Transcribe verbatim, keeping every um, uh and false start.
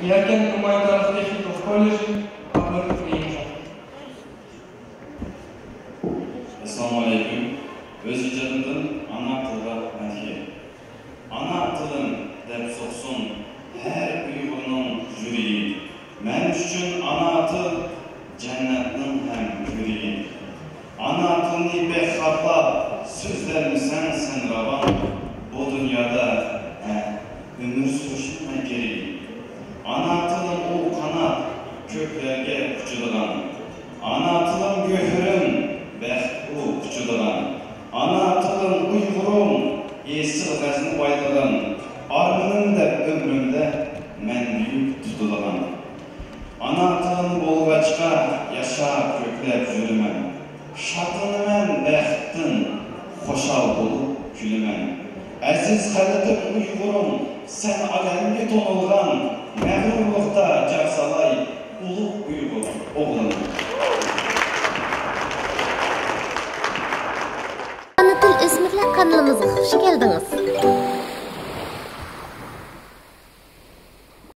يەركەنت گۇمانىتارلىق تېخنىكىلىق كوللېجى ئاپپاراتلىق ئىنىم. ئەسسالامۇئەلەيكۇم. ئۆز ئىجادىمدىن ئانا تىلغا مەدھىيە. ئانا تىلىم دەپ سوقسۇن ھەر ئۇيغۇرنىڭ يۈرىكى. مەن ئۈچۈن ئانا تىل جەننەتنىڭ ھەم كۆۋرۈكى. ئانا تىلنى بەك خارلاپ سۆزلەرمىسەن سەن راۋان، بۇ دۇنيادا، ھە، ئۆمۈر سۈرۈشنىڭ نەگىرى. ئانا تىلىم ئۇ قانات، كۆكلەرگە ئۇچىدىغان. ئانا تىلىم گۆھىرىم، بەخت ئۇ قۇچىدىغان. ئانا تىلىم ئۇيغۇرۇم، ئېسىل غەزنە بايلىقىم. ئارمىنىم دەپ ئۆمرۈمدە مەن بۈيۈك تۇتىدىغان. ئانا تىلىم بولغاچقا ياشاپ، كۆكلەپ يۈرىمەن. شادلىنىمەن بەختتىن، خۇشال بولۇپ كۈلىمەن. ئەزىز خەلقىم ئۇيغۇرۇم، سەن ئالەمگە تونۇلغان، مەغرۇرلۇقتا جار سالاي ئۇلۇغ ئۇيغۇر ئوغلۇم. ئانا تىل ئۆسمۈرلەر قانىلىمىزغا خۇش كەلدىڭىز.